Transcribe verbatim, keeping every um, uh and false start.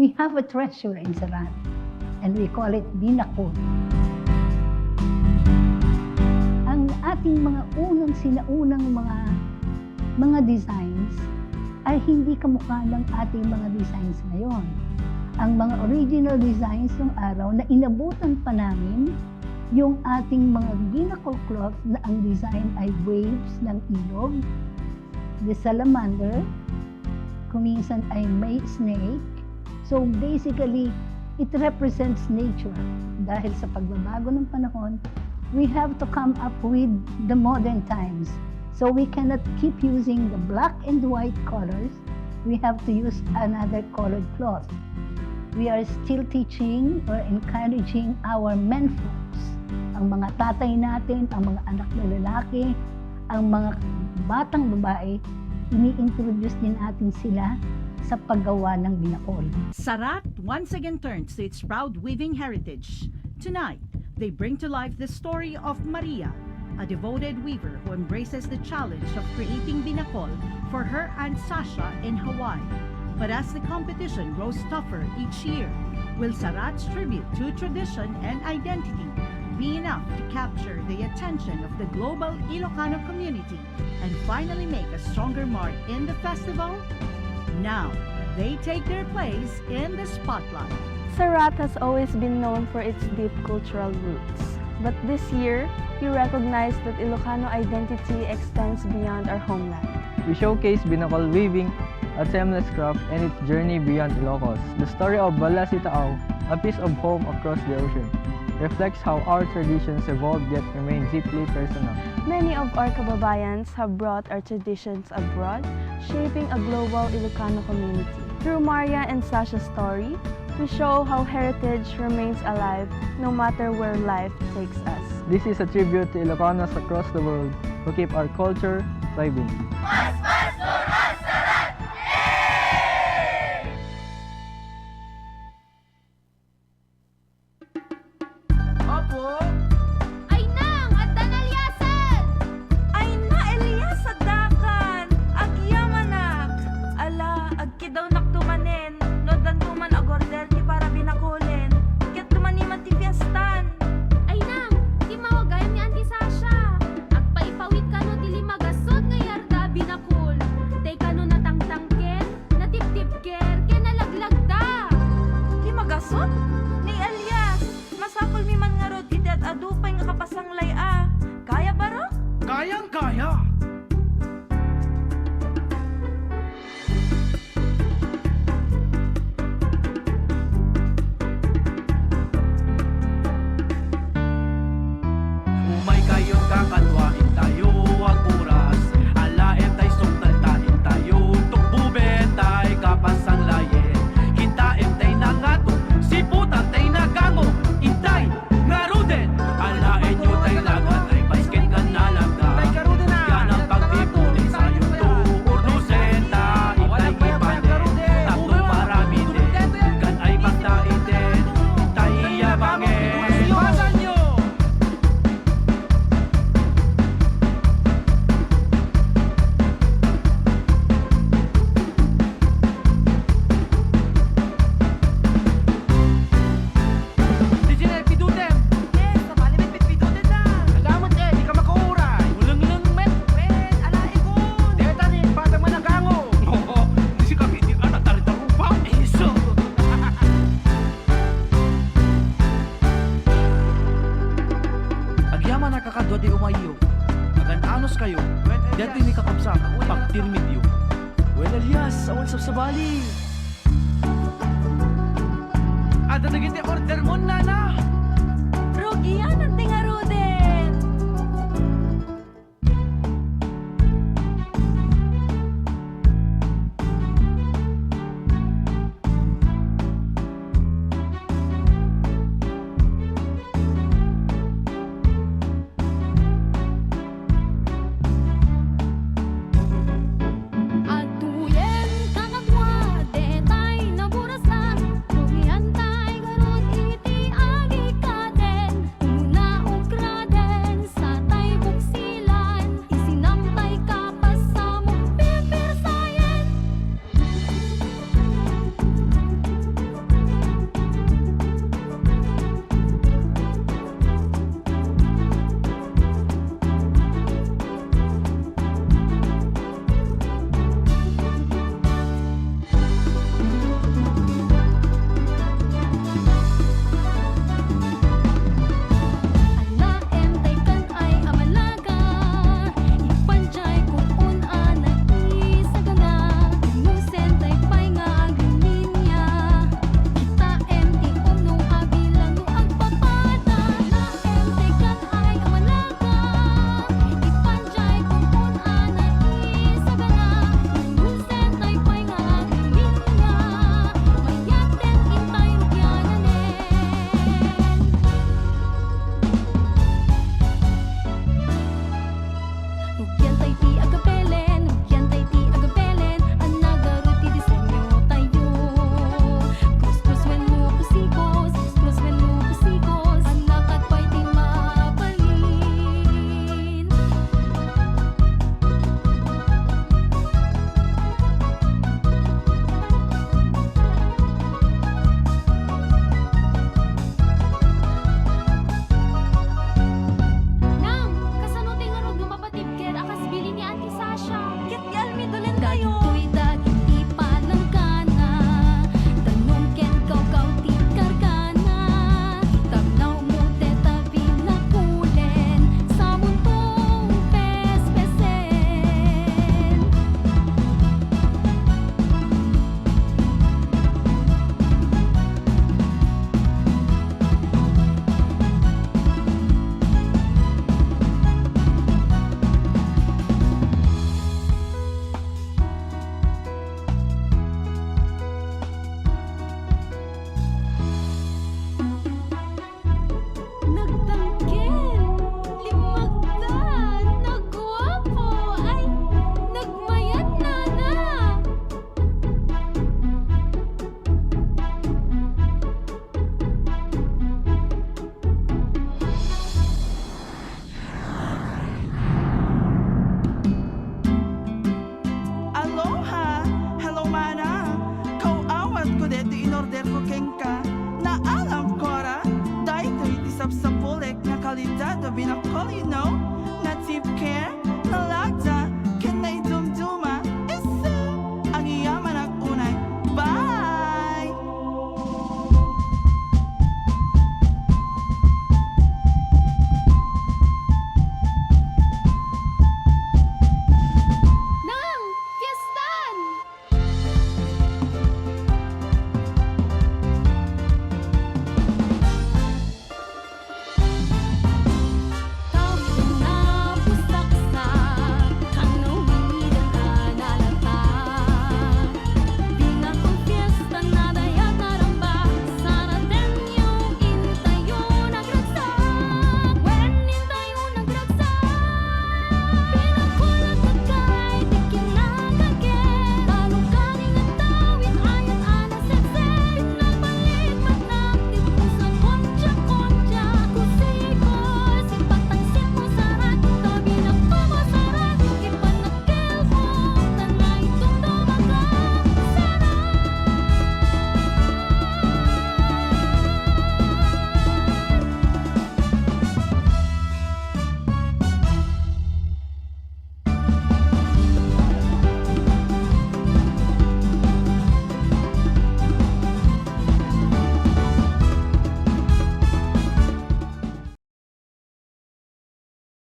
We have a treasure in Sarat, and we call it Binakol. Ang ating mga unang sinaunang mga, mga designs ay hindi kamukha ng ating mga designs ngayon. Ang mga original designs ng araw na inabutan pa namin, yung ating mga binakol cloth na ang design ay waves ng ilog, the salamander, kung minsan ay may snake. So basically, it represents nature. Dahil sa pagbabago ng panahon, we have to come up with the modern times. So we cannot keep using the black and white colors. We have to use another colored cloth. We are still teaching or encouraging our men folks, ang mga tatay natin, ang mga anak na lalaki, ang mga batang babae, ini-introduce din natin sila sa paggawa ng binakol. Sarat once again turns to its proud weaving heritage. Tonight, they bring to life the story of Maria, a devoted weaver who embraces the challenge of creating binakol for her Aunt Sasha in Hawaii. But as the competition grows tougher each year, will Sarat's tribute to tradition and identity be enough to capture the attention of the global Ilocano community and finally make a stronger mark in the festival? Now, they take their place in the spotlight. Sarat has always been known for its deep cultural roots, but this year, we recognize that Ilocano identity extends beyond our homeland. We showcase binakol weaving, a timeless craft, and its journey beyond Ilocos. The story of Balasitaaw, a piece of home across the ocean, reflects how our traditions evolve yet remain deeply personal. Many of our kababayans have brought our traditions abroad, shaping a global Ilocano community. Through Maria and Sasha's story, we show how heritage remains alive no matter where life takes us. This is a tribute to Ilocanos across the world who keep our culture thriving. Opo. Ay nang, addan Eliasan! Ay na, Elias, addakan! Agyamanak! Ala, agkidawnak to manen, no addan to man agorder ti para binakolen, ket tumani man ti fiestan. Ay nang, timmawagayam ni Auntie Sasha. Agpaipawit kano ti lima gasut nga yarda a binakol. Tay kano natangtangken, natiptipker, ken nalaglagda. Lima gasut? Ni Elias, masapulmi man ngarud iti ad-adu pay nga kapasanglay a. Kaya baro? Kayang-kaya! Umay kayo kakadua, intayo aguras. Alaem tay sungtal ta intayo tukbuben tay kapasanglayen. Kintaem tay nangato, siputan tay nagango, intay ngaruden. Alaenyo tay laga, tay basket ken nalagda. Yan ang pagtipunin sayo to, urdusen ta itay ipanen. Tapno paramiden, kan ay pagtaiten, tay yabangen. Di Jenel, pidutem! Yes, sabali met pitpidutem na! Nagamot, eh, di ka makauray! Ulengleng met, wen, ala, ikon! Deta ni, patang managango! Oo, di si Kaki, di anak, tarita rupa! Iso! Agyaman a kakadua ti umayyo. Agan-anos kayo. Deti ni kakabsat, pagtirmidyo. Wen, Elias, awan sabsabali! Adda dagiti order mo, nana? Rugian ti ngaruden!